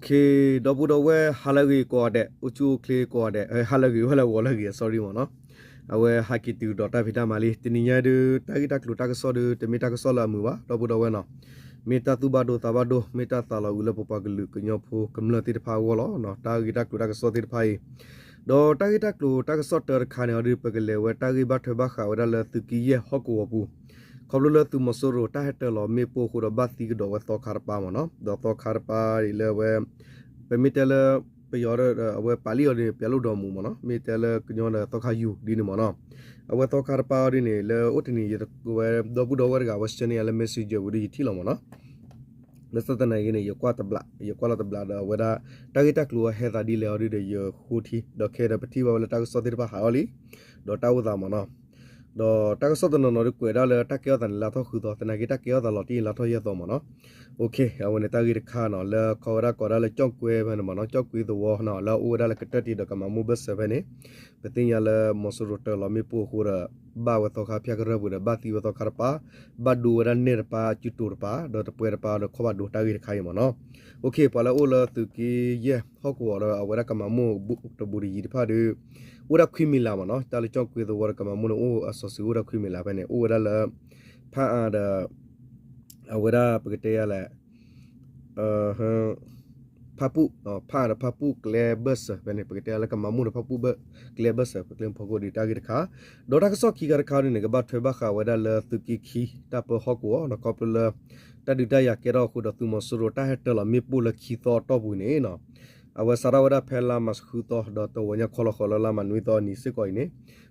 ဒီပုၢ်ဒီဝဲၢ် ဟါလၢအဂ့ၤကိးဂၤဒဲး, အိၣ်ဆူၣ်အိၣ်ချ့ကိးဂၤဒဲး, ဟါလၢအဂ့ၤဝဲလၢဂီၤလၢအဂ့ၤ sorry မ့ၢ်နီၤ. အဝဲဟဲက့ၤတုၤကဒီးတၢ်ဖံးတၢ်မၤလံ, တနံၤညါဒုး တၢ်ဂ့ၢ်တၢ်ကျိၤတၢ်ကစီၣ်ဒုး တမ့ၢ်တၢ်ကစီၣ်လၢအမုာ်ဘၣ် ဒီပုၢ်ဒီဝဲၢ်နီၤ. မ့ၢ်တၢ်သူၣ်ဘၣ်ဒိသးဘၣ်ဒိ, မ့ၢ်တၢ်သးလီၤအုးလၢပပှၤကလုာ်ကညီဖိကမျၢၢ်သ့ၣ်တဖၣ်အဂီၢ်လီၤ. တၢ်ဂ့ၢ်တၢ်ကျိၤတၢ်ကစီၣ်သ့ၣ်တဖၣ်အံၤ, ဒီးတၢ်ဂ့ၢ်တၢ်ကျိၤတၢ်ကစီၣ်တၢတခါန့ၣ်အီၤဒုး ပကလဲၤဝဲတၢ်ဂ့ၢ်ဘၣ်ထွဲဘၣ်ဃးဝဲဒၣ်လၢသုးက့ယဲၢ်ဟီၣ်ကဝီၤပူၤ, ခီဖျိလၢသုးမီၤစိရိၤတၢ်ဟဲတၢၤလီၤမ့ၣ်ပိၢ်အဃိဒီးဘၣ်သံကဒီးဝဲသီခါတပၤမ့ၢ်နီၤ. ဒီးသီခါတပၤအံၤလၢအဝဲ ပမ့ၢ်တဲလၢ ပယီၤ အဝဲပာ်လံအီၤဒ်န့ၣ် ပျဲလုၢ်ဒိၣ်မူမ့ၢ်နီၤ, မ့ၢ်တဲလၢကညီဒီးသီခါယူၤဒ်န့ၣ်မ့ၢ်နီၤ. အဝဲသီခါတပၤအီၤဒ်န့ၣ် လၢအိၣ်တနံၤ ယဝဲဒီပုၢ်ဒီဝဲၢ်တဂၤ အဝဲ share န့ၢ်ယၤလၢ messenger ပူၤဒီး ယထံၣ်လီၤမ့ၢ်နီၤ. ဘၣ်ဆၣ်သနာ်က့န့ၣ် ယကွၢ်တဘျး, ယကွၢ်လီၤတဘျးဒီးအဝဲဒၣ် တၢ်ဂ့ၢ်တၢ်ကျိၤအဟဲသးဒ်လဲၣ်အီၤဒုးဒီးယဃိထံ, ဒီးခဲဒီးပထံၣ်ဘၣ်ဝဲလၢတၢ်ကစီၣ်သ့ၣ်တဖၣ်ဟးအီၤလံ, ဒီးတၢ်အိၣ်သးမ့ၢ်နီၤ. ဒီးတၢ်ကစီၣ်တနီၤနီၤဒုးကွဲးဒၣ်လၢတၢ်ကဲထီၣ်သးန့ၣ် လါထီၣ်ဃုသီ, သနာ်က့တၢ်ကဲထီၣ်သးလီၤတံၢ်လါထီၣ်ယဲၢ်သီမ့ၢ်နီၤ. အဝဲန့ၣ်တၢ်ဂ့ၢ်တခါနီၤ လၢခီဝဲဒၣ်ကိးဒၣ်လၢကၠီၣ်ကွ့ဖဲန့ၣ်မ့ၢ်နီၤ, ကၠီၣ်ကွ့သဝီနီၤ လၢအအိၣ်ဝဲဒၣ်လၢကတၢၢ်တံၤဒီးကမၤမိၢ်ဘၢၣ်စၢၤဖဲန့ၣ်, ပသ့ၣ်ညါလၢမီၤစိရိၤတၢၤလီၤမ့ၣ်ပိၢ်အဃိဒီး ဘၣ်ဝဲသီခါဖၠၣ်ကရၢၢ်ပူၤဒီး ဘၣ်သံဝဲသီခါတပၤ, ဘၣ်ဒိဝဲဒၣ်နဲၣ်တပၤ စုတိၤတပၤ ဒီးတပှဲၤတပၤဒီးခီၣ်ဘၣ်ဒိ တၢ်ဂ့ၢ်တခါအံၤမ့ၢ်နီၤ. ပှၤလၢအအိၣ်လၢသုးက့ယဲၢ်ဟီၣ်ကဝီၤဒီးအဝဲဒၣ်ကမၤမိၢ်တဘူးတယံၤတဖၣ်ဒီး အိၣ်ဒၣ်ခွံမံၤလးမ့ၢ်နီၤ, တၢ်လၢကၠီၣ်ကွ့သဝီဒီးကမၤမိၢ်န့ၣ် အိၣ်အစီၤစုၤအိၣ်ဒၣ်ခွံမံၤလးဖဲန့ၣ် အိၣ်ဝဲဒၣ်လၢ ဖၣ်အါဒီး အဝဲဒၣ်ပကတဲယၤလဲၣ် ဖၣ်ပူၣ်, ဖၣ်အါဒီးဖၣ်ပူၣ်ကျဲဘၢၣ်စၢၤဖဲန့ၣ် ပကတဲလၢကမၤမိၢ်ဒီးဖၣ်ပူၣ်ဘၢၣ်ကျဲဘၢၣ်စၢၤ ပကျဲမုၢ်ဖီခိၣ်ဒ်တၢ်ဂ့ၢ်တခါ, ဒီးတၢ်ကစီၣ်ခံခါတခါဒ်န့ၣ် ကဘၣ်ထွဲဘၣ်ဃးဝဲဒၣ်လၢသုးက့ခံ တၢ်ပၢဟီၣ်ကဝီၤနီၤ ခီဖျိလၢ တၢ်ဒုးတၢ်ယၤကဲထီၣ်အဃိဒီးသုးမီၤစိရိၤတၢ်ဟဲတၢၤလီၤမ့ၣ်ပိၢ်လၢခံသီအတီၢ်ပူၤန့ၣ်နီၤ အဝဲစးထီၣ်ဝဲဒၣ်ဖဲလါမးဃုသီ ဒီးတဝီညါခီလီၤဃီလၢလါမးနွံသီအနံၤစ့ၢ်ကီးအံၤန့ၣ်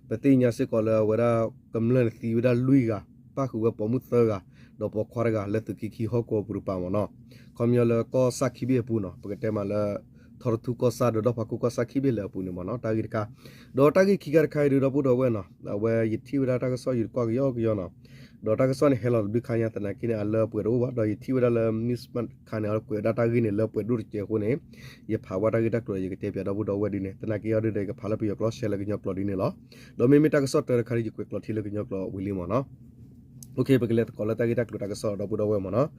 ပသ့ၣ်ညါစ့ၢ်ကီးလၢအဝဲဒၣ်ကမျၢၢ်န့ၣ်သံဝဲဒၣ်လွံၢ်ဂၤ ပၣ်ဃုာ်ဝဲပိာ်မုၣ်သၢဂၤ ဒီးပိာ်ခွါတဂၤလၢသုးက့ခံဟီၣ်ကဝီၤပူၤတပၤမ့ၢ်နီၤ. ခီပညီလၢကီၢ်ဆၣ်ခံဘ့ၣ်အပူၤနီၤ ပကတဲမးလၢ ထီတထူကီၢ်ဆၣ်ဒီးဒီၣ်ဖးခိၣ်ကီၢ်ဆၣ်ခံဘ့ၣ်လၢအပူၤန့ၣ်မ့ၢ်နီၤ တၢ်ဂ့ၢ်တခါ, ဒီးတၢ်ဂ့ၢ်ခံခါတခါအံၤဒုးဒီပုၢ်ဒီဝဲၢ်နီၤ အဝဲယထံၣ်ဝဲဒၣ်တၢ်ကစီၣ်ယကွၢ်ကယီကယီနီၤ ဒီးတၢ်ကစီၣ်န့ၣ်ဟဲလီၤတဘျုးခါညါ သနာ်က့န့ၣ် အလၢပှဲၤတအိၣ်ဘၣ် ဒီးယထံၣ်ဝဲဒၣ်လၢ Newsmart တခါန့ၣ် အကွဲးဝဲဒၣ်တၢ်ဂ့ၢ်န့ၣ် လၢပှဲၤဒိၣ်တစဲးအဃိန့ၣ် ယဖးဝဲတၢ်ဂ့ၢ်တၢ်ကျိၤဒီး ယကတဲပၠးဒီပုၢ်ဒီဝဲၢ်ဒ်န့ၣ် သနာ်က့အီၤဒ်ဒီး ယကဖးလၢပယီၤကျိာ် share လၢကညီကျိာ်ဒ်န့ၣ်လီၤ. ဒီးမ့မ့ၢ်တၢ်ကစီၣ်တၢတခါဒီး ယကွဲးကျိာ်ထံလၢကညီကျိာ်ဝံၤလံမ့ၢ်နီၤ. ပကလဲၤသကိးလၢတၢ်ဂ့ၢ်တၢ်ကျိၤတၢ်ကစီၣ်ဒီပုၢ်ဒီဝဲၢ်မ့ၢ်နီၤ.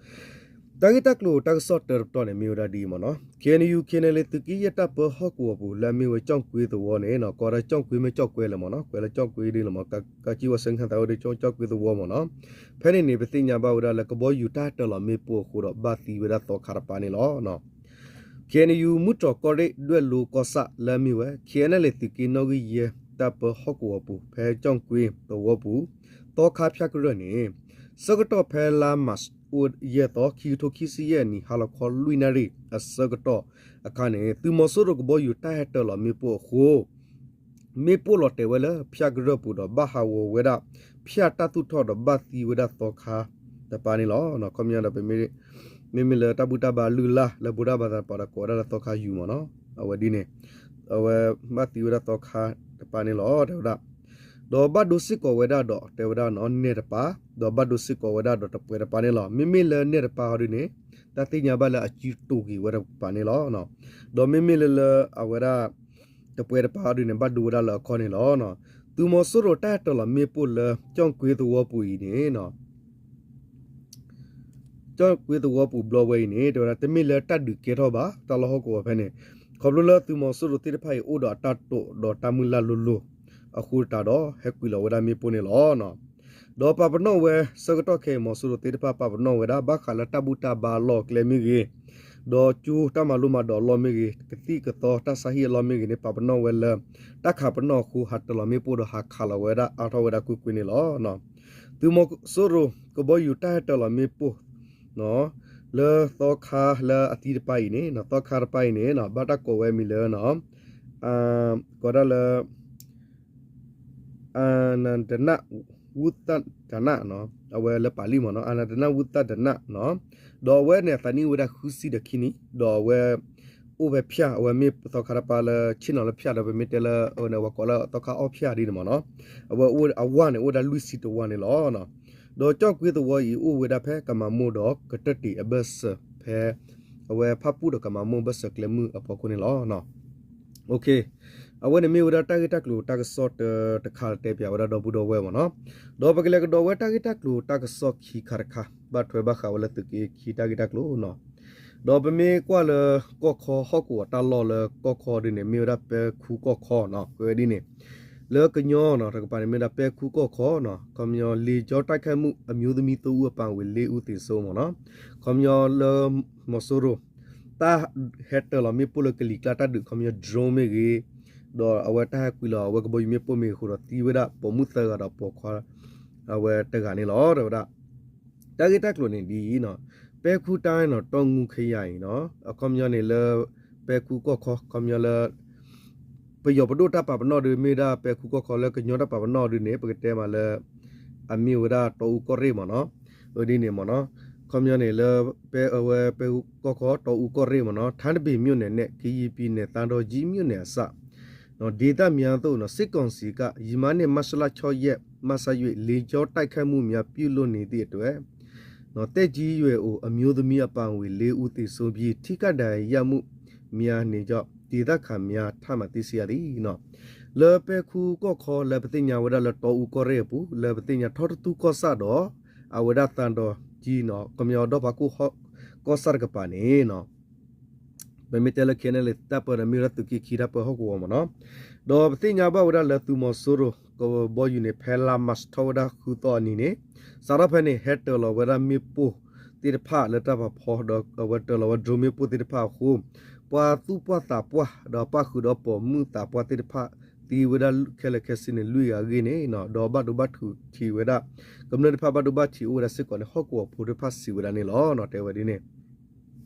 တၢ်ဂ့ၢ်တၢ်ကျိၤတၢ်ကစီၣ်တၢတပတီၢ်န့ၣ် မ့ၢ်ဝဲဒၣ်ဒ်အံၤမ့ၢ်နီၤ. KNU KNLA သုးက့ယဲၢ်တၢ်ပၢဟီၣ်ကဝီၤပူၤ လၢအမ့ၢ်ဝဲကၠီၣ်ကွ့သဝီန့ၣ်နီၤ ကိးဝဲဒၣ်ကၠီၣ်ကွ့မ့ၢ်ကၠီၣ်ကွ့လဲၣ်မ့ၢ်နီၤ ကွဲးလၢကၠီၣ်ကွ့ဒ်န့ၣ်မ့ၢ် ကကံဝဲစဲခၣ်သးဝဲဒၣ်ကၠီၣ်ကွ့သဝီမ့ၢ်နီၤ. ဖဲန့ၣ်န့ၣ် ပသ့ၣ်ညါဘၣ်ဝဲဒၣ်လၢကဘီယူၤတၢ်ဟဲတၢၤလီၤမ့ၣ်ပိၢ်အဃိဒီး ဘၣ်သံဝဲဒၣ်သီခါတပၤန့ၣ်လီၤ. KNU မုၢ်တြီၢ်ကီၢ်ရ့ၣ်ဒွဲၣ်လိကီၢ်ဆၣ်လၢအမ့ၢ်ဝဲ KNLA သုးက့နီၣ်ဂံၢ်ယဲၢ်တၢ်ပၢဟီၣ်ကဝီၤပူၤ ဖဲကၠီၣ်ကွ့သဝီပူၤ သီခါဖၠၣ်ကရၢၢ်န့ၣ် ဆၢကတီၢ်ဖဲလါမး အိၣ်ယဲၢ်သီ ခံကထိခံဆံယဲၢ်နံၣ် ဟါလီၤခီလွံၢ်နၣ်ရံၣ်အဆၢကတီၢ်အခါန့ၣ် သုးမီၤစိရိၤကဘီယူၤတၢ်ဟဲတၢၤလီၤမ့ၣ်ပိၢ်အဃိ မ့ၣ်ပိၢ်လီၤတဲာ်ဝဲလၢဖၠၣ်ကရၢၢ်ပူၤဒီး ဘၣ်ဟးဂီၤဝဲဒၣ် ဖၠၣ်တၢ်သူၣ်ထီၣ်ဒီးဘၣ်သံဝဲဒၣ်သီခါတပၤန့ၣ်လီၤ. ခီပညီဒီး မ့မ့ၢ်လၢတၢ်ဘူၣ်တၢ်ဘါလုၢ်လၢ်လၢ ဗုဒ္ဓဘာသာ တပၤဒီးကိးဝဲဒၣ်လၢသီခါယူၤမ့ၢ်နီၤ အဝဲဒ်န့ၣ် အဝဲဘၣ်သံဝဲဒၣ်သီခါတပၤန့ၣ်လီၤ တဲဝဲဒၣ် ဒီးဘၣ်ဒိစ့ၢ်ကီးဝဲဒၣ်ဒီး တဲဝဲဒၣ်နီၤ နဲၣ်တပၤ ဒီးဘၣ်ဒိစ့ၢ်ကီးဝဲဒၣ်ဒီးတပှဲၤတပၤန့ၣ်လီၤ. မ့မ့ၢ်လၢနဲၣ်တပၤအီၤဒ်န့ၣ် တၢ်သ့ၣ်ညါဘၣ်လၢအစုတိၤက့ၤဝဲဒၣ်တပၤန့ၣ်လီၤ. ဒီးမ့မ့ၢ်လၢလၢအဝဲဒၣ် တပှဲၤတပၤအီၤဒ်န့ၣ် ဘၣ်ဒိဝဲဒၣ်လၢအခီၣ်န့ၣ်လီၤ. သုးမီၤစိရိၤတၢ်ဟဲတၢၤလီၤမ့ၣ်ပိၢ်လၢကၠီၣ်ကွ့သဝီပူၤအံၤန့ၣ် ကၠီၣ်ကွ့သဝီပူၤဘျီဝဲအံၤန့ၣ် တဲဝဲဒၣ် တမ့ၢ်လၢတၢ်ဒုးကဲထီၣ်ဘၣ် တၢ်လီၢ်ဟီၣ်ကဝီၤဖဲန့ၣ် ခီဖျိလၢသုးမီၤစိရိၤသ့ၣ်တဖၣ်အံၤ အိၣ်ဒီးအတၢ်တိာ်ဒီးတၢ်မုၢ်လၢ်လိၤလိၤအဃိတးဒီး ဟဲကွံာ်လီၤဝဲဒၣ်မ့ၣ်ပိၢ်န့ၣ်လီၤ. ဒီးပာ်ပနီၣ်ဝဲ ဆၢကတီၢ်ခဲအံၤ မီၤစိရိၤသ့ၣ်တဖၣ်ပာ်ပနီၣ်ဝဲဒၣ် ဘၣ်ဃးလၢတၢ်ဘူၣ်တၢ်ဘါအလီၢ်အကျဲမ့ၢ်ဂ့ၤ, ဒီးကၠိတၢ်မၤလိမၤဒိးအလီၢ်မ့ၢ်ဂ့ၤ, ကသံၣ်ကသီတၢ်ဆါဟံၣ်အလီၢ်မ့ၢ်ဂ့ၤန့ၣ် ပာ်ပနီၣ်ဝဲလၢ တၢ်ခးပနီၣ်အဃိ ဟးတၢၤလီၤမ့ၣ်ပိၢ်ဒီးဟးခးလီၤဝဲဒၣ်အါထီၣ်ဝဲဒၣ်ကွ့ၢ်ကွ့ၢ်န့ၣ်လီၤ. သုးမီၤစိရိၤကဘီယူၤတၢ်ဟဲတၢၤလီၤမ့ၣ်ပိၢ် လၢသီခါလၢအသံတပၤအံၤန့ၣ် သီခါတပၤအံၤန့ၣ် ဘၣ်တၢ်ကိးဝဲအမံၤလၢ ကိးဒၣ်လၢ အနတနၢ်ဝူသၣ်တနၢ် အဝဲလၢပာ်လံမ့ၢ်နီၤ အနတနၢ်ဝူသၣ်တနၢ်နီၤ ဒီးအဝဲန့ၣ်အသးနံၣ်အိၣ်ဝဲဒၣ်ဃုဆံဒီးခံနံၣ် ဒီးအဝဲ အိၣ်ဖဲဖၠၣ် အဝဲမ့ၢ်သီခါတပၤလၢဆ့ၣ်နီၤလၢဖၠၣ်ဒီး ပမ့ၢ်တဲလၢ အဝဲကိးလၢသီခါအီၣ်ဖၠၣ်ဒ်န့ၣ်မ့ၢ်နီၤ အဝဲအဝဲန့ၣ်အိၣ်ဝဲဒၣ်လွံၢ်ဆံတဝၢန့ၣ်လီၤ. ဒီးကၠီၣ်ကွ့သဝီအံၤအိၣ်ဝဲဒၣ်ဖဲကမၤမိၢ်ဒီးကတၢၢ်တံၢ်အဘၢၣ်စၢၤဖဲ အဝဲဖၣ်ပူၣ်ဒီးကမၤမိၢ်ဘၢၣ်စၢၤကျဲမုၢ်အဖီခိၣ်န့ၣ်လီၤ. အဝဲန့ၣ်မ့ၢ်ဝဲဒၣ်တၢ်ဂ့ၢ်တၢ်ကျိၤတၢ်ကစီၣ်တၢတခါတဲပၠးဝဲဒၣ်ဒီပုၢ်ဒီဝဲၢ်မ့ၢ်နီၤ ဒီးပကလဲၤကဒီးဝဲတၢ်ဂ့ၢ်တၢ်ကျိၤတၢ်ကစီၣ်ခံခါတခါ ဘၣ်ထွဲဘၣ်ဃးဝဲလၢသုးက့ခံတၢ်ဂ့ၢ်တၢ်ကျိၤနီၤ ဒီးပမ့ၢ်ကွၢ်လၢကီၢ်ခီဟီၣ်ကဝီၤတၢ်လီၢ်လၢကီၢ်ခီဒ်န့ၣ် မ့ၢ်ဝဲဒၣ်ပဲခူကီၢ်ခီနီၤ, ကွဲးဝဲဒ်န့ၣ် လၢကညီနီၤ တကပၤန့ၣ်မ့ၢ်ဝဲဒၣ်ပဲခူကီၢ်ခီနီၤ, ခီပညီ လေကြောင်းတိုက်ခိုက်မှု အမျိုးသမီးသုံးဦး အပါအဝင် လေးဦးသေဆုံးမ့ၢ်နီၤ, ခီပညီလၢ မီၤစိရိၤ တၢ်ဟဲတၢၤလီၤမ့ၣ်ပိၢ်လၢကလံၤကျါတၢ်ဒုး ခီပညီ drone မ့ၢ်ဂ့ၤ, ဒီးအဝဲတၢ်ဟဲကွံာ်လီၤ အဝဲကဘီယူၤမ့ၣ်ပိၢ်မ့ၢ်ဂ့ၤအဃိဒီး သံဝဲဒၣ်ပိာ်မုၣ်သၢဂၤဒီးပိာ်ခွါ အဝဲတဂၤန့ၣ်လီၤ တဲဝဲဒၣ် တၢ်ဂ့ၢ်တၢ်ကျိၤန့ၣ်ဒ်အံၤနီၤ, ပဲခူတိုင်းနီၤ တောင်ငူခရိုင်နီၤ, အခီပညီန့ၣ်လၢ ပဲခူကီၢ်ခီ ခီပညီလၢ ပယီၤပဒိၣ်တၢ်ပာ်ပနီၣ်ဒုးမ့ၢ်ဒၣ်ပဲခူကီၢ်ခီ လၢကညီတၢ်ပာ်ပနီၣ်ဒုးန့ၣ် ပကတဲမးလၢ အမ့ၢ်ဝဲဒၣ်တီအူကီၢ်ရ့ၣ်မ့ၢ်နီၤ, ဒ်န့ၣ်မ့ၢ်နီၤ, ခီပညီန့ၣ်လၢ ပဲအဝဲပဲခူကီၢ်ခီ တီအူကီၢ်ရ့ၣ်မ့ၢ်နီၤ, ထန်းတပင်မြို့နယ်နဲ့ ကရင်ပြည်နယ် သံတောင်ကြီးမြို့နယ်အစပ် ဒေသများသို့ စစ်ကောင်စီက ယမၤန့ၢ် မတ်လ ခြောက်ရက်မှစ၍ လေကြောင်းတိုက်ခိုက်မှုများ ပြုလုပ်နေသည့်အတွက် သက်ကြီးရွယ်အိုအမျိုးသမီးအပါအဝင် လေးဦးသေဆုံးပြီး ထိခိုက်ဒဏ်ရာရမှုများနေကြောင်း ဒေသခံများထံမှသိရှိရသည် လၢပဲခူကီၢ်ခီလၢပသ့ၣ်ညါဝဲဒၣ်လၢတီအူကီၢ်ရ့ၣ်အပူၤ လၢပသ့ၣ်ညါထီတထူကီၢ်ဆၣ်ဒီး အဝဲဒၣ်သံတောင်ကြီးနီၤ ခီပညီဒီဖးခိၣ်ကီၢ်ဆၣ်တကပၤန့ၣ်နီၤ ပမ့ၢ်တဲလၢ ခဲန့ၣ် လၢတၢ်ပၢဒီးမ့ၢ်ဝဲဒၣ်သုးက့ခံတၢ်ပၢဟီၣ်ကဝီၤမ့ၢ်နီၤ, ဒီးပသ့ၣ်ညါဘၣ်ဝဲဒၣ်လၢသုးမီၤစိရိၤကဘီယူၤန့ၣ် ဖဲလါမၢ်ၡးထီၣ်ဝဲဒၣ်ဃုသီအနံၤန့ၣ် စးထီၣ်ဖဲန့ၣ် ဟဲတၢၤလီၤဝဲဒၣ်မ့ၣ်ပိၢ်သ့ၣ်တဖၣ်လၢတၢ်ဖးဖီ ဒီးအဝဲတၢၤလီၤဝဲ drone မ့ၣ်ပိၢ်သ့ၣ်တဖၣ်အဃိ ပှၤသူၣ်ပှၢ်သးပှၢ် ဒီးပၣ်ဃုာ်ဒီးပိာ်မုၣ်သးပှၢ်သ့ၣ်တဖၣ် သံဝဲဒၣ်ခဲလၢာ်ခဲဆ့န့ၣ် လွံၢ်ဂၤအဂ့ၢ်န့ၣ် ဒီးဘၣ်ဒိဘၣ်ထံးဝဲဒၣ် ကမျၢၢ်တဖၣ်ဘၣ်ဒိဘၣ်ထံးအိၣ်ဝဲဒၣ်စ့ၢ်ကီးန့ၣ် ဟီၣ်ကဝီၤဖိတဖၣ်စံးဝဲဒၣ်န့ၣ်လီၤ. တဲဝဲဒ်န့ၣ်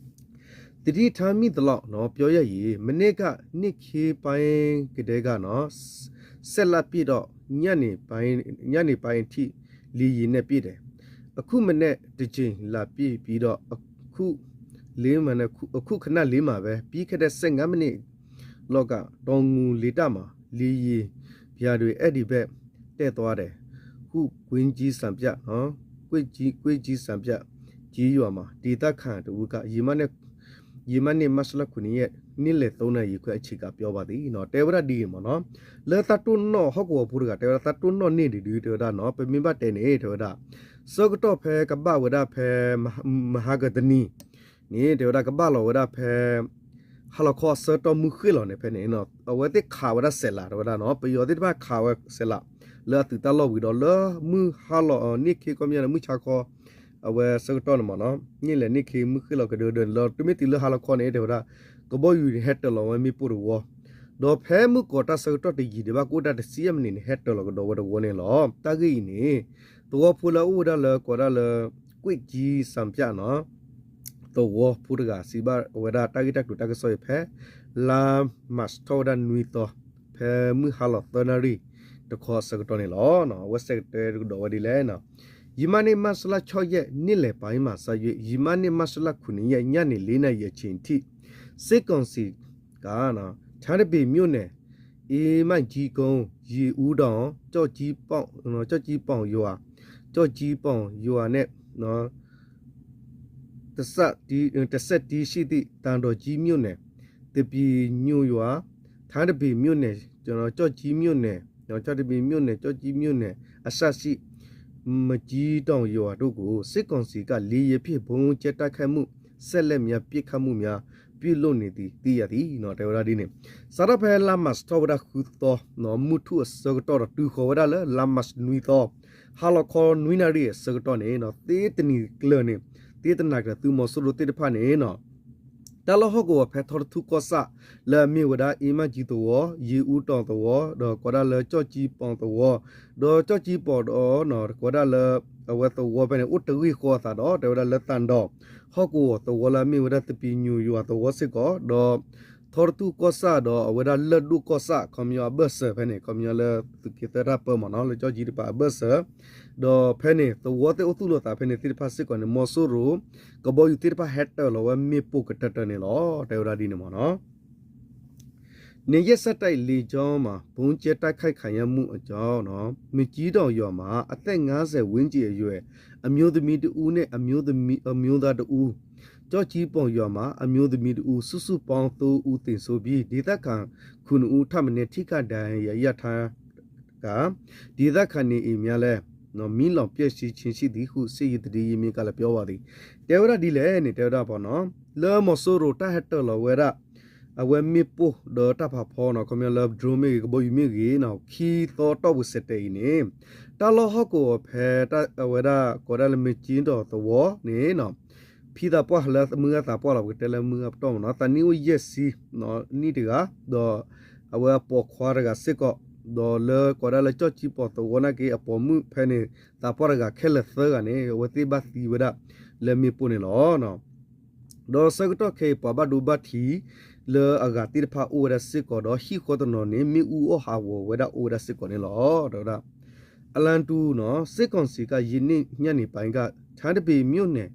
သတိထားမိသလောက် ပြောရရင် မနေ့က နေ့ခင်းပိုင်းကတည်းက စက်လှေပစ်တော့ ညနေပိုင်း ညနေပိုင်းအထိ လေယာဉ်နဲ့ပစ်တယ်။ အခုမနက်တစ်ကြိမ်လာပစ်ပြီးတော့ အခု လေးမှာနဲ့ အခု အခုခဏလေးမှာပဲ ပြီးခဲ့တဲ့ ဆယ့်ငါးမိနစ်လောက်က တောင်ငူလေတပ်မှာ လေယာဉ်ဗျာတွေ အဲဒီဘက် တက်သွားတယ်ဟု ကွင်းကြီးစံပြ ကွင်းကြီး ကွင်းကြီးစံပြ ကျေးရွာမှာ ဒေသခံတစ်ဦးက ယမနေ့ ယမနေ့ မတ်လ ခုနစ်ရက် နေ့လယ် သုံးနာရီခွဲအချိန်က ပြောပါသည် တဲဝဲဒၣ်ဒ်အံၤမ့ၢ်နီၤ, လၢသးတိၢ်နီၣ်ဟီၣ်ကဝီၤဖိတဂၤ တဲဝဲဒၣ်သးတိၢ်နီၣ်န့ၢ်ဒံးဒု တဲဝဲဒၣ်နီၤ, ပမ့ၢ်ဘၣ်တဲန့ၣ် တဲဝဲဒၣ် ဆၢကတီၢ်ဖဲကဘၣ်ဝဲဒၣ်ဖဲ မဟါကတနံၤ န့ၣ် တဲဝဲဒၣ်ကဘၣ်လီၤဝဲဒၣ်ဖဲ ဟါလီၤခီအဆၢကတီၢ်မုၢ်ဃ့ၢ်လီၤန့ၣ် ဖဲန့ၣ် အဝဲသ့ၣ်ခးဝဲဒၣ်စဲးလး တဲဝဲဒၣ်နီၤ, ပယီၤသ့ၣ်တဖၣ်ခးဝဲစဲးလး လၢအသုးတၢ်လီၢ်ဝံၤဒီး လၢမုၢ်ဟါလီၤ န့ၢ်ခ့ခီပညီန့ၣ် မုၢ်ဆါခီ အဝဲဆၢကတီၢ်န့ၣ်မ့ၢ်နီၤ, န့ၣ်လဲၣ်န့ၢ်ခ့မုၢ်ဃ့ၢ်လီၤကဒၢဒၢန့ၣ်လီၤ, တမ့ၢ်တုၤလၢဟါလီၤခီန့ၣ် တဲဝဲဒၣ် ကဘီယူၤန့ၣ် ဟဲတၢၤလီၤဝဲမ့ၣ်ပိၢ်တဝီ ဒီးဖဲမုၢ်ကီၤတၢ်ဆၢကတီၢ်တယံာ်ဒံးဘၣ် ကအိၣ်ဒၣ်တဆံယဲၢ်မံးနံးန့ၣ် ဟဲတၢၤလီၤကဒီးဝဲတဝီန့ၣ်လီၤ. တၢ်ဂ့ၢ်အံၤန့ၣ် သဝီဖိလၢအအိၣ်ဝဲဒၣ်လၢ ကိးဒၣ်လၢ ကွင်းကြီးစံပြ နီၤ သဝီဖိတဂၤ စံးဘၣ်ဝဲဒၣ်တၢ်ဂ့ၢ်တၢ်ကျိၤတၢ်ကစီၣ်အံၤဖဲ လါမၢ်ၡးထီၣ်ဝဲဒၣ်နွံသီ ဖဲမုၢ်ဟါလီၤသၢနၣ်ရံၣ်တခီအဆၢကတီၢ်န့ၣ်လီၤ. အဝဲဆဲးကတဲကဒီးဝဲဒ်လဲၣ် ယမနေ့ မတ်လ ခြောက်ရက် နေ့လယ်ပိုင်းမှစ၍ ယမနေ့ မတ်လ ခုနစ်ရက် ညနေ လေးနာရီအချိန်ထိ စစ်ကောင်စီက ထန်းတပင်မြို့နယ် အင်းမကြီးကုန်း ရေဦးတောင် ကျောက်ကြီးပေါင် ကျောက်ကြီးပေါင်ရွာ ကျောက်ကြီးပေါင်ရွာနဲ့ တစ်ဆက်တည်း တစ်ဆက်တည်းရှိသည့် သံတောင်ကြီးမြို့နယ် သပင်ညိုရွာ ထန်းတပင်မြို့နယ် ကျောက်ကြီးမြို့နယ် ကျောက်တပင်မြို့နယ် ကျောက်ကြီးမြို့နယ် အစရှိ မကြီးတောင်ရွာတို့ကို စစ်ကောင်စီက လေယာဉ်ဖြင့် ဗုံးကြဲတိုက်ခိုက်မှု ဆက်လက်များ ပစ်ခတ်မှုများ ပြုလုပ်နေသည် သိရသည် တဲဝဲဒၣ်ဒ်န့ၣ် စးထီၣ်ဖဲလါမၢ်ၡးထီၣ်ဝဲဒၣ်ဃုသီ မုၢ်ထူၣ်အဆၢကတီၢ်ဒီး တုၤဃီၤဝဲဒၣ်လၢ လါမၢ်ၡးနွံသီ ဟါလီၤခီနွံနၣ်ရံၣ်အဆၢကတီၢ်န့ၣ် သ့တနံၤကျၢၤန့ၣ် သ့တနၤကျၢၤ သုးမီၤစိရိၤသ့ၣ်တဖၣ်န့ၣ် တၢ်လီၢ်ဟီၣ်ကဝီၤဖဲထီတထူၣ်ကီၢ်ဆၣ် လၢအမ့ၢ်ဝဲဒၣ် အ့မၢ်ကၠံသဝီ ယ့ၣ်အူတီၢ်သဝီ ဒီးကိးဒၣ်လၢကၠီၣ်ကၠံပီၣ်သဝီ ဒီးကၠီၣ်ကၠံပီၣ်ဒီး ကိးဒၣ်လၢ အဝဲသဝီဖဲန့ၣ် အိၣ်တဂ့ၢ်ဃီအသးဒီး တဲဝဲဒၣ်လၢသံဒီး ဟီၣ်ကဝီၤသဝီလၢအမ့ၢ်ဝဲဒၣ်သပံညိုယွၤသဝီစ့ၢ်ကီး ဒီး ထီတထူၣ်ကီၢ်ဆၣ်ဒီးအဝဲဒၣ်လၢၢ်ဒိၣ်ကီၢ်ဆၣ် ခီပညီအဘၢၣ်စၢၤဖဲန့ၣ် ခီပညီလၢသုးက့သၢတၢ်ပၢမ့ၢ်နီၤ လၢကၠီၣ်ကၠံတပၤအဘၢၣ်စၢၤ ဒီးဖဲန့ၣ် သဝီသ့ၣ်အိၣ်သူၣ်လီၤသးဖဲန့ၣ်သ့ၣ်တဖၣ်စ့ၢ်ကီးန့ၣ် မီၤစိရိၤ ကဘီယူၤသ့ၣ်တဖၣ်ဟဲတၢၤလီၤဝဲမ့ၣ်ပိၢ်ကတၢၢ်တၢၢ်န့ၣ်လီၤ တဲဝဲဒၣ်ဒ်န့ၣ်မ့ၢ်နီၤ နေရက်ဆက်တိုက်လေကြောင်းမှာ ဗုံးကြဲတိုက်ခိုက်ခံရမှုအကြောင်းနော် မကျီးတောင်ရွာမှာ အသက်ငါးဆယ်ဝန်းကျင်အရွယ် အမျိုးသမီးတစ်ဦးနဲ့ အမျိုးသမီး အမျိုးသားတစ်ဦး ကျောက်ကြီးပွန်ရွာမှာ အမျိုးသမီးတစ်ဦး စုစုပေါင်းသုံးဦးသေဆုံးပြီး ဒေသခံခုနှစ်ဦးထက်မနည်း ထိခိုက်ဒဏ်ရာရထားကာ ဒေသခံနေအိမ်များလည်း မီးလောင်ပျက်စီးခြင်းရှိသည်ဟု စစ်ရေးသတင်းရင်းမြစ်ကလည်းပြောပါသည် တဲဝဲဒၣ်ဒ်လဲၣ်န့ၣ် တဲဝဲဒၣ်ပေါ့နော် လၢမီၤစိရိၤတၢ်ဟဲတၢၤလီၤဝဲဒၣ် အဝဲမ့ၣ်ပိၢ်ဒီးတၢ်ဖးဖီနီၤ ခီပညီလၢ drone မ့ၢ်ဂ့ၤ ကဘီယူၤမ့ၢ်ဂ့ၤနီၤ ခံသီတီၢ်ပူၤစဲးတဲာ်အံၤန့ၣ် တၢ်လီၢ်ဟီၣ်ကဝီၤဖဲ အဝဲဒၣ်ကိးဒၣ်လၢမ့ၢ်ကၠ့ဒီးသဝီန့ၣ်နီၤ ဖံသးပှၢ်လၢမုၢ်ဂၢ်သးပှၢ်လီၤ ပကတဲလၢမုၢ်ဂၢ်ပတီၢ်မ့ၢ်နီၤ သးနံၣ်အိၣ်ယဲၢ်ဆံ နံၣ်တဂၤ ဒီးအဝဲအပိာ်ခွါတဂၤစ့ၢ်ကီး ဒီးလၢကိးဒၣ်လၢကၠီၣ်ကၠံပီၤသဝီနာ်က့ အပိာ်မုၣ်ဖဲန့ၣ် သးပှၢ်တဂၤခဲလၢာ်သၢဂၤန့ၣ် အဝဲသ့ၣ်ဘၣ်သံဝဲဒၣ်လၢမ့ၣ်ပိၢ်န့ၣ်လီၤ. ဒီးဆၢကတီၢ်ခဲအံၤ ပှၤဘၣ်ဒိဘၣ်ထံးလၢအဂၤသ့ၣ်တဖၣ်အိၣ်ဝဲဒၣ်စ့ၢ်ကီး ဒီးဟံၣ်ဃီတနီၤန့ၣ် မ့ၣ်အူအီၣ်ဟးဂီၤဝဲဒၣ်အိၣ်ဝဲဒၣ်စ့ၢ်ကီးန့ၣ်လီၤ. တဲဝဲဒၣ် အလါတူနီၤ စစ်ကောင်စီက ယနေ့ညနေပိုင်းက ထန်းတပင်မြို့နယ်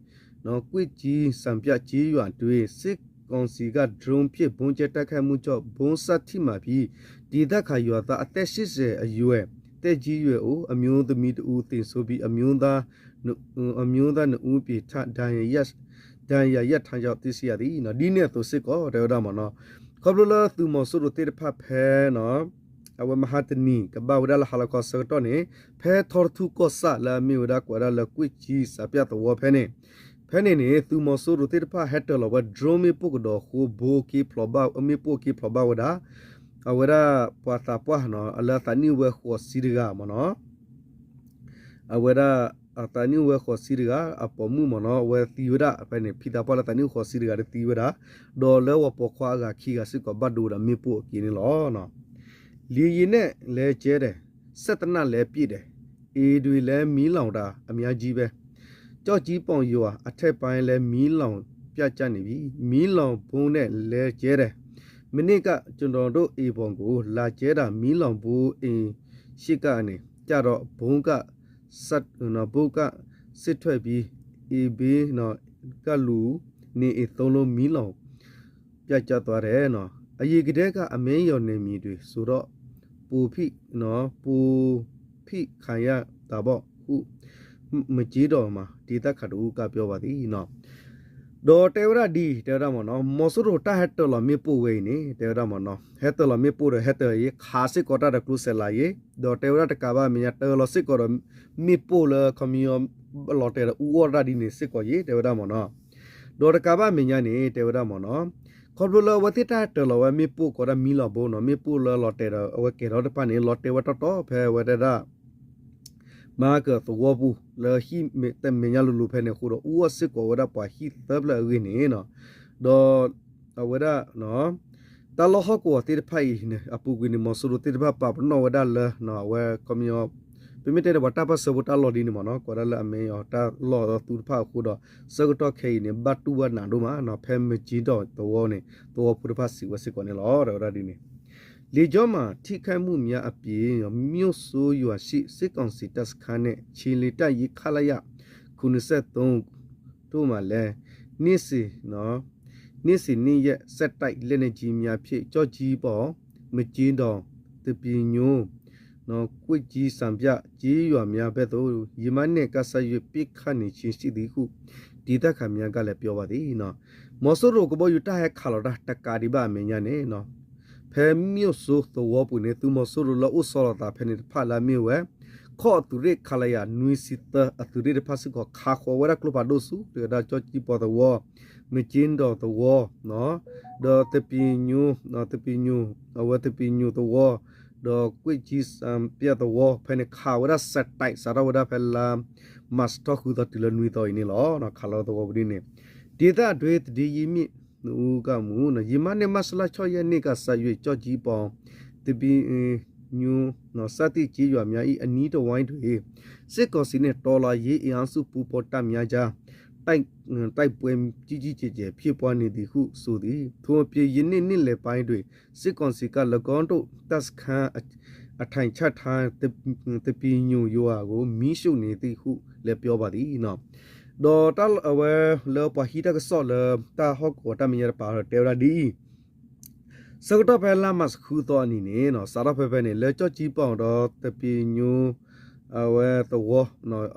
ကွေ့ကြီးစံပြကျေးရွာတွင် စစ်ကောင်စီက ဒရုန်းဖြင့် ဗုံးကြဲတိုက်ခိုက်မှုကြောင့် ဗုံးစထိမှန်ပြီး ဒေသခံရွာသားအသက် ရှစ်ဆယ်အရွယ် သက်ကြီးရွယ်အို အမျိုးသမီးတစ်ဦးသေဆုံးပြီး အမျိုးသား နှစ်ဦး အမျိုးသားနှစ်ဦး ပြင်းထန်ဒဏ်ရာရ ဒဏ်ရာရထားကြောင်း သိရှိရသည် ဒ်န့ၣ်အသိးစ့ၢ်ကီး တဲဝဲဒၣ်မ့ၢ်နီၤ ခီဖျိလၢသုးမီၤစိရိၤသ့ၣ်တဖၣ်ဖဲ အဝဲမဟါတနံၤ ကဘၣ်ဝဲဒၣ်လၢဟါလီၤခီဆၢကတီၢ်န့ၣ် ဖဲထီတထူၣ်ကီၢ်ဆၣ်လၢအမ့ၢ်ဝဲဒၣ်ကိးဝဲဒၣ်လၢ ကွေ့ကြီးစံပြသဝီဖဲန့ၣ် ဖဲန့ၣ်န့ၣ် သုးမီၤစိရိၤသ့ၣ်တဖၣ်ဟဲတၢၤလီၤဝဲ drone မ့ၣ်ပိၢ်ကဒီးအဃိ ဘိက့ဖျိးဘၣ် မ့ၣ်ပိၢ်က့ဖျိးဘၣ်ဝဲဒၣ် အဝဲဒၣ်ပှၤသးပှၢ်နီၤ လၢအသးနံၣ်အိၣ်ဝဲဃိးဆံတဂၤမ့ၢ်နီၤ အဝဲဒၣ် အသးနံၣ်အိၣ်ဝဲဃိးဆံတဂၤ အပိာ်မုၣ်မ့ၢ်နီၤ အဝဲသံဝဲဒၣ် ဖဲန့ၣ် ဖံသးပှၢ်လၢသးနံၣ်အိၣ်ဃိးဆံတဂၤဒီးသံဝဲဒၣ် ဒီးလၢပှၤပိာ်ခွါအဂၤခံဂၤစ့ၢ်ကီးဘၣ်ဒိဝဲဒၣ်မ့ၣ်ပိၢ်အက့န့ၣ်လီၤ. လေယာဉ်နဲ့ လဲကြဲတယ်, စက်သေနတ်လည်းပစ်တယ်, အိမ်တွေလည်းမီးလောင်တာအများကြီးပဲ, ကျောက်ကြီးပေါင်ရွာအထက်ပိုင်းလည်းမီးလောင်ပြတ်ကျနေပြီ, မီးလောင်ဗုံးနဲ့လဲကြဲတယ်, မနေ့ကကျွန်တော်တို့အိမ်ပေါ်ကိုလာကြဲတာ မီးလောင်ဗုံးအိမ်ရှေ့ကနေကျတော့ ဗုံးက စက် ဗုံးကစစ်ထွက်ပြီး အိမ်ဘေးကလူနေအိမ်သုံးလုံး မီးလောင်ပြတ်ကျသွားတယ်, အရင်ကတည်းကအမဲရောင်နယ်မြေတွေဆိုတော့ ပိုဖိ ပိုဖိခံရတာပေါ့ ဟု မကျေးတောင်မှာဒေသခံတစ်ဦးကပြောပါသည် ဒီးတဲဝဲဒၣ်ဒ်အံၤ တဲဝဲဒၣ်မ့ၢ်နီၤ မီၤစိရိၤတၢ်ဟဲတၢၤလီၤမ့ၣ်ပိၢ်ဝဲအံၤန့ၣ် တဲဝဲဒၣ်မ့ၢ်နီၤ ဟဲတၢၤလီၤမ့ၣ်ပိၢ်ဒီး ဟဲတၢၤယ့ ခးစ့ၢ်ကီးတၢ်ဒီးကျိစဲးလးယ့ ဒီးတဲဝဲဒၣ်တကးဘၣ်အမဲာ်ညါ တၢၤလီၤစ့ၢ်ကီးဒီး မ့ၣ်ပိၢ်လၢခီပညီ လီၤတဲာ်ဒီးအူအီၣ်တၢ်ဒ်န့ၣ်စ့ၢ်ကီးယ့ တဲဝဲဒၣ်မ့ၢ်နီၤ ဒီးတကးဘၣ်အမဲာ်ညါန့ၣ် တဲဝဲဒၣ်မ့ၢ်နီၤ ခီဖျိလၢအဝဲသ့ၣ်တၢ်ဟဲတၢၤလီၤဝဲမ့ၣ်ပိၢ်ကိးဒၣ်မီးလောင်ဗုံးနီၤ မ့ၣ်ပိၢ်လၢလီၤတဲာ်ဒီးအဝဲကဲၤထီၣ်တဖၣ်န့ၣ် လီၤတဲာ်ဝဲတီတီဖဲဝဲဒၣ် မၤကၢၤသဝီပူၤ လၢဟံၣ်မဲာ်ညါလိၤလိၤဖဲန့ၣ်အဃိဒီး အူအီၣ်စ့ၢ်ကီးဝဲဒၣ်ပှၤဟံၣ်သၢဖျၢၣ်အဂ့ၢ်န့ၣ်နီၤ ဒီးအဝဲဒၣ် တၢ်လီၢ်ဟီၣ်ကဝီၤသ့ၣ်တဖၣ်အံၤန့ၣ် အပူၤကွံာ်န့ၣ် မီၤစိရိၤသ့ၣ်တဖၣ်ပာ်ပနီၣ်ဝဲဒၣ်လၢ အဝဲခီပညီ ပမ့ၢ်တဲဒီးပှၤတၢ်ပၢၢ်ဆၢဖိတၢ်လီၢ်ဒ်န့ၣ်မ့ၢ်နီၤ ကိးဒၣ်လၢအမဲာ်ညါတၢ်လီၢ်အသူတဖၣ်အဃိဒီး ဆၢကတီၢ်ခဲအံၤန့ၣ် ဘၣ်တူၢ်ဘၣ်နးဒိၣ်မးနီၤ ဖဲမ့ၢ်ကၠ့ဒီးသဝီန့ၣ် သဝီဖိတဖၣ်စံးဝဲစ့ၢ်ကီးန့ၣ်လီၤ တဲဝဲဒၣ်ဒ်န့ၣ် လေကြောင်းမှာထိခိုက်မှုများအပြင် မြို့ဆိုးရွာရှိ စစ်ကောင်စီတပ်စခန်းနဲ့ ခြေလျင်တပ်ရင်း ခလရ ခုနှစ်ဆယ့်သုံး တို့မှာလည်း နေ့စဉ် နေ့စဉ်နေ့ရက် ဆက်တိုက်လက်နက်ကြီးများဖြင့် ကျောက်ကြီးပေါင်၊ မကျင်းတောင်၊ သပင်ညို၊ ကွေ့ကြီးစံပြ ကျေးရွာများဘက်သို့ ယမၤန့ၣ်ကစၢ်ယွ့ပစ်ခတ်နေခြင်းရှိသည်ဟု ဒေသခံများကလည်းပြောပါသည် မီၤစိရိၤကဘီယူၤတၢ်ဟဲခးလီၤတၢ်တကးဒံးဘၣ်အမဲာ်ညါန့ၣ် ဖဲမၠိၣ်စိသဝီပူၤန့ၣ် သုးမီၤစိရိၤလၢအိၣ်ဆီလီၤသးဖဲန့ၣ်တဖၣ်လၢအမ့ၢ်ဝဲ ခီၣ်အသုးရ့ၣ် ခလရ နွံဆံသၢ အသုးရ့ၣ်တဖၣ်စ့ၢ်ကီး ခးဃီၤဝဲဒၣ်ကျိဖးဒိၣ်ဆူ တဲဝဲဒၣ် ကၠီၣ်ကၠံပီၤသဝီ, မကၠ့ဒီးသဝီ, ဒီးသပံၤညိ, သပံၤညိ, အဝဲသပံၤညိသဝီ, ဒီးကွ့ၢ်ကၠံစၣ်ပျၢ်သဝီ ဖဲန့ၣ်ခးဝဲဒၣ်စဲးတဲး စးထီၣ်ဝဲဒၣ်ဖဲလါ မၢ်ၡးထီၣ်ဃုသီတုၤလၢနွံသီအံၤန့ၣ်လီၤ. ခးလီၤသဝီပူၤဒ်န့ၣ် ဒေသတွင်းသတင်းရင်းမြစ်နှစ်ဦးကမူ ယမၤန့ၣ် မတ်လ ခြောက်ရက်နေ့ကစ၍ ကျောက်ကြီးပေါင်, သပံၤညိ, စသည့်ကျေးရွာများ၏ အနီးတစ်ဝိုင်းတွင် စစ်ကောင်စီနှင့် တော်လှန်ရေးအင်အားစုပူးပေါင်းတပ်များကြား တိုက်ပွဲကြီးကြီးကျယ်ကျယ်ဖြစ်ပွားနေသည်ဟုဆိုသည်. ထို့အပြင် ယနေ့နေ့လယ်ပိုင်းတွင် စစ်ကောင်စီက ၎င်းတို့တပ်စခန်းအထိုင်ချထား သပံၤညိုရွာကို မီးရှို့နေသည်ဟုလည်းပြောပါသည် ဒီးတၢ်အဝဲလၢပှၤဟံးတၢ်ကစီၣ်လၢ တၢ်ဟီၣ်ကဝီၤတၢ်မဲာ်ညါတပၤဒီးတဲဝဲဒၣ်ဒ်အံၤ, ဆၢကတီၢ်ဖဲလါမၢ်ၡးဃုသီအနံၤန့ၣ် စးထီၣ်ဖဲဖဲန့ၣ် လၢကၠီၣ်ကၠံပီၣ်ဒီးသပံၤညိ အဝဲသဝီ,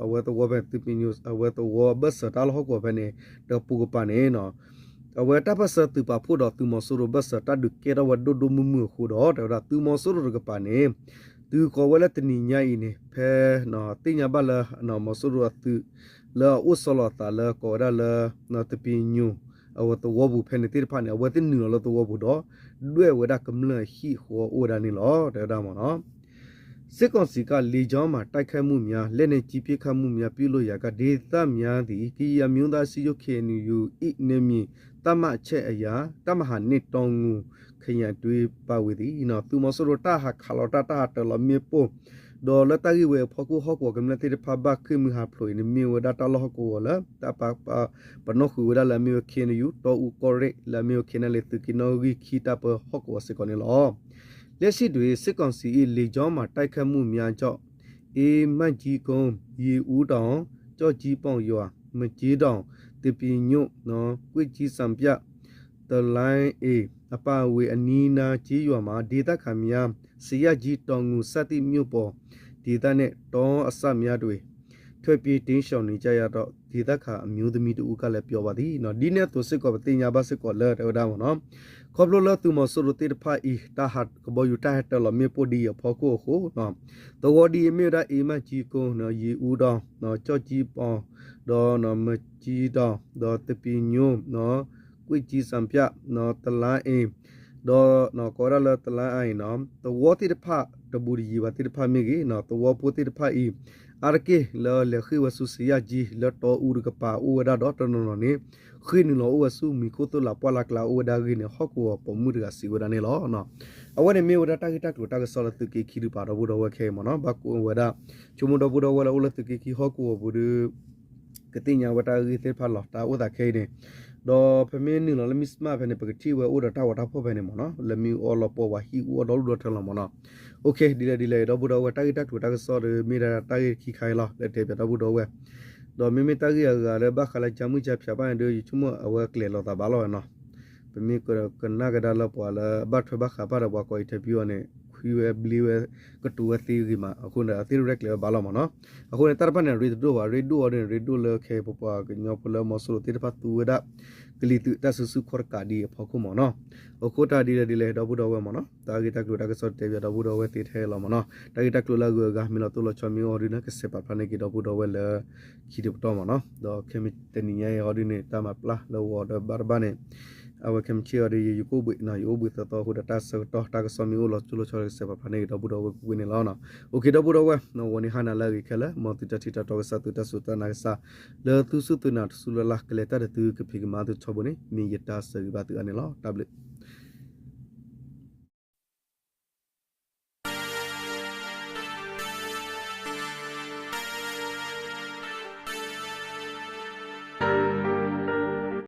အဝဲသဝီဖဲသပံၤညိ အဝဲသဝီဘၢၣ်စၢၤတၢ်လီၢ်ဟီၣ်ကဝီၤဖဲန့ၣ် တပူၤကပၤန့ၣ် အဝဲတၢ်ပၢၢ်ဆၢသုးပာ်ဖှိၣ်ဒီးသုးမီၤစိရိၤဘၢၣ်စၢၤတၢ်ဒုးကဲထီၣ်ဝဲဒိၣ်ဒိၣ်မုၢ်မုၢ်အဃိဒီး တဲဝဲဒၣ်သုးမီၤစိရိၤတကပၤန့ၣ် တုၤဃီၤဝဲလၢတနံၤညါအံၤန့ၣ် ဖဲသ့ၣ်ညါဘၣ်လၢ မီၤစိရိၤအသုး လၢအအိၣ်ဆီလီၤအသးလၢကိးဝဲဒၣ်လၢ သပံၤညိ အဝဲသဝီပူၤဖဲန့ၣ်သ့ၣ်တဖၣ်န့ၣ် အဝဲသ့ၣ်နုာ်လီၤလၢသဝီပူၤဒီး ဒွဲၣ်ဝဲဒၣ်ကမျၢၢ်အဟံၣ်ဃီအိၣ်ဝဲဒၣ်န့ၣ်လီၤ တဲဝဲဒၣ်မ့ၢ်နီၤ. စစ်ကောင်စီက လေကြောင်းမှာ တိုက်ခိုက်မှုများ, လက်နက်ကြီး ပစ်ခတ်မှုများ ပြုလုပ်ရာက ဒေသများသည် ကရင်အမျိုးသားအစည်းအရုံး KNU ၏ နယ်မြေသတ်မှတ်ချက်အရ တပ်မဟာနှစ် တောင်ငူခရိုင်တွင် ပါဝင်သည်. သုးမီၤစိရိၤတၢ်ဟးခးလီၤတၢ် တၢ်ဟးတၢၤလီၤမ့ၣ်ပိၢ် ဒီးလၢတၢ်ဂ့ၢ်ဝဲအဖီခိၣ် ဟီၣ်ကဝီၤကမျၢၢ်သ့ၣ်တဖၣ် ဘၣ်ဃ့ၢ်မှံဟးဖျိးအံၤန့ၣ် မ့ၢ်ဝဲဒၣ်တၢ်လီၢ်ဟီၣ်ကဝီၤလၢ တၢ်ပာ် ပာ် ပနီၣ်ဃုာ်ဝဲဒၣ်လၢအမ့ၢ်ဝဲ KNU တီအူကီၢ်ရ့ၣ် လၢအမ့ၢ်ဝဲ KNLA သုးက့နီၣ်ဂံၢ်ခံ တၢ်ပၢဟီၣ်ကဝီၤစ့ၢ်ကီးန့ၣ်လီၤ. လက်ရှိတွင် စစ်ကောင်စီ၏ လေကြောင်းမှ တိုက်ခိုက်မှုများကြောင့် အ့မၣ်ကၠံကိန်း, ရေဦးတောင်, ကျောက်ကြီးပေါင်ရွာ, မကြေးတောင်, သပင်ညို့, ကွေ့ကြီးစံပြ, တလိုင်းအ့ အပါအဝင် အနီးနားကျေးရွာမှာ ဒေသခံများ စယၣ်ကြီး တောင်ငူ စတဲ့ မြို့ပေါ်ဒေသနှင့် တောအစပ်များတွင် ထွက်ပြေးတိမ်းရှောင်နေကြရတော့ ဒေသခံအမျိုးသမီးတစ်ဦးကလည်း ပြောပါသည်. ဒ်န့ၣ်အသိးစ့ၢ်ကီး ပသ့ၣ်ညါဘၣ်စ့ၢ်ကီးလၢ တဲဝဲဒၣ်မ့ၢ်နီၤ, ခီဖျိလၢသုးမီၤစိရိၤသ့ၣ်တဖၣ်အံၤ တၢ်ဟးကဘီယူၤ တၢ်ဟဲတၢၤလီၤမ့ၣ်ပိၢ်ဒ်အံၤအဖီခိၣ်အဃိ သဝီဒ်အမ့ၢ်ဝဲဒၣ် အ့မၣ်ကၠံကိန်း, ရေဦးတောင်, ကျောက်ကြီးပေါင်, ဒီး မကြေးတောင်, ဒီး သပင်ညို့, ကွေ့ကြီးစံပြ, တလိုင်းအ့ ဒီး ကိးဝဲဒၣ်လၢတလိုင်းအ့နီၤ, သဝီသ့ၣ်တဖၣ် တဘူးတယံၤဘၣ်သ့ၣ်တဖၣ်မ့ၢ်ဂ့ၤ, သဝီဖိသ့ၣ်တဖၣ်အံၤ အါတက့ၢ်လၢလဲၤဃ့ၢ်ဝဲဆူစယၣ်ကၠံ လၢတီအူတကပၤအိၣ်ဝဲဒၣ်ဒီး တနီၤနီၤန့ၣ် ဃ့ၢ်နုာ်လီၤအိၣ်ဝဲဆူမံၤခိၣ်သိၣ်လးပှၢ်လၢ်ကျါအိၣ်ဝဲဒၣ်အဂ့ၢ်န့ၣ် ဟီၣ်ကဝီၤပိာ်မုၣ်တဂၤစံးဝဲဒၣ်န့ၣ်လီၤ. အဝဲန့ၣ်မ့ၢ်ဝဲဒၣ်တၢ်ဂ့ၢ်တၢ်ကျိၤတၢ်ကစီၣ်လၢသုးက့ခံတကပၤ ဒီပုၢ်ဒီဝဲၢ်ခဲအံၤမ့ၢ်နီၤ, ဘၣ်ကွၢ်ဝဲဒၣ် ဆိကမိၣ်ဒီပုၢ်ဒီဝဲၢ်လၢအိၣ်လၢသုးက့ခံဟီၣ်ကဝီၤပူၤဒီး ကသ့ၣ်ညါဝဲတၢ်ဂ့ၢ်သ့ၣ်တဖၣ်လီၤ. တၢ်အိၣ်သးခဲအံၤန့ၣ် ဒီးပမ့ၢ်နုာ်လီၤလၢ မံၣ်စမၣ် ဖဲန့ၣ် ပကထံၣ်ဝဲအိၣ်ဒီးတၢ်ဂီၤတၢ်ဖီၣ်ဖဲန့ၣ်မ့ၢ်နီၤ, လၢမ့ၢ်အီလီၤပှီၢ်ဝဲဟံၣ်အူအီၣ်ဒီဒူၣ်ဒီထၢလီၤမ့ၢ်နီၤ. ဒ်လဲၣ်ဒ်လဲၣ် ဒီပုၢ်ဒီဝဲၢ် တၢ်ဂ့ၢ်တၢ်ကျိၤတၢ်ကစီၣ်ဒီး မ့ၢ်ဒၣ်တၢ်ဂ့ၢ်ခံခါအံၤလီၤ လၢတဲပၠးဒီပုၢ်ဒီဝဲၢ်, ဒီးမ့မ့ၢ်တၢ်ဂ့ၢ်အဂၤလၢဘၣ်ဃးလၢ ကၠါမုၢ်ကၠါဖၠး ဘၣ်န့ၣ်ဒီး ယဆိကမိၣ်အဝဲကျဲၤလီၤသးဘၣ်လီၤဝဲနီၤ. ပမ့ၢ်ကနၣ်ကဒါလၢပှၤလၢဘၣ်ထွဲဘၣ်ဃးဘၣ်ဒီးပှၤကိး interview အီၤန့ၣ် ခွံဝဲဘျ့ဝဲ ကတိၤဝဲသ့ဂ့ၤမး အဃိန့ၣ် အသ့ၣ်ရဲၣ်ကျဲၤဝဲဘၣ်လီၤမ့ၢ်နီၤ. အဃိန့ၣ် တၢ်တဖၣ်န့ၣ် ရ့တဒိၣ်ဘၣ်, ရ့ဒိၣ်အီၤန့ၣ် ရ့ဒိၣ်လၢခဲအံၤ ပပှၤကညီဖိလၢမီၤစိရိၤသ့ၣ်တဖၣ်သူဝဲဒၣ် ကလံၤသုးတၢ်စုဆူၣ်ခီၣ်တကးဒ်အံၤအဖီခိၣ်မ့ၢ်နီၤ. အဃိတၢ်ဒ်လဲၣ်ဒ်လဲၣ် ဒီပုၢ်ဒီဝဲၢ်မ့ၢ်နီၤ, တၢ်ဂ့ၢ်တၢ်ကျိၤတၢ်ကစီၣ်တဲပၠးဒီပုၢ်ဒီဝဲၢ်သ့ထဲလီၤမ့ၢ်နီၤ. တၢ်ဂ့ၢ်တၢ်ကျိၤလၢအဂုၤအဂၤ မ့ၢ်လီၤတိၢ်လီၤဆီမ့ၢ်အိၣ်ဒ်န့ၣ် ကစဲးပာ်ဖျါန့ၢ်က့ၤဒီပုၢ်ဒီဝဲၢ်လၢ ခံတပတီၢ်မ့ၢ်နီၤ. ဒီးခဲမ့ၢ်တနံၤညါအံၤဟီဒ်န့ၣ် တၢ်မၤပျၢ်လၢဂီၤဒီးဘၣ်တဘၣ်န့ၣ် အဝဲခဲမုၢ်ဆ့ၣ်အီၤဒီး ယယကအိၣ်ဘှံးနီၤ, ယအိၣ်ဘှံးသီသီအဃိဒီး တၢ်ဆၢကတီၢ်တၢ်ကစီၣ်မ့ၢ်အိၣ်လီၤတိၢ်လီၤဆီဒီး ကစဲးပာ်ဖျါန့ၢ်က့ၤဒီပုၢ်ဒီဝဲၢ်ကွ့ၢ်ကွ့ၢ်န့ၣ်လီၤ. အိၣ်ခ့ ဒီပုၢ်ဒီဝဲၢ် ဝီၤနံၤဟါနၤလၢအဂ့ၤခဲလၢာ် မ်သုတၢ်ထံၣ်တၢ်တီကစၢ် သုတၢ်စူၢ်တၢ်နာ်ကစၢ် လၢသုစူၢ်သုနာ်တစူၢ်လၢ်လၢ် ကလဲၤတၢ်ဒီးသုကဖံးကမၤသုထီဘိန့ၣ် မ့ၢ်ယတၢ်ဆၢဂ့ၤဘၣ်သုအါန့ၣ်လီၤ. တၢ်ဘျုး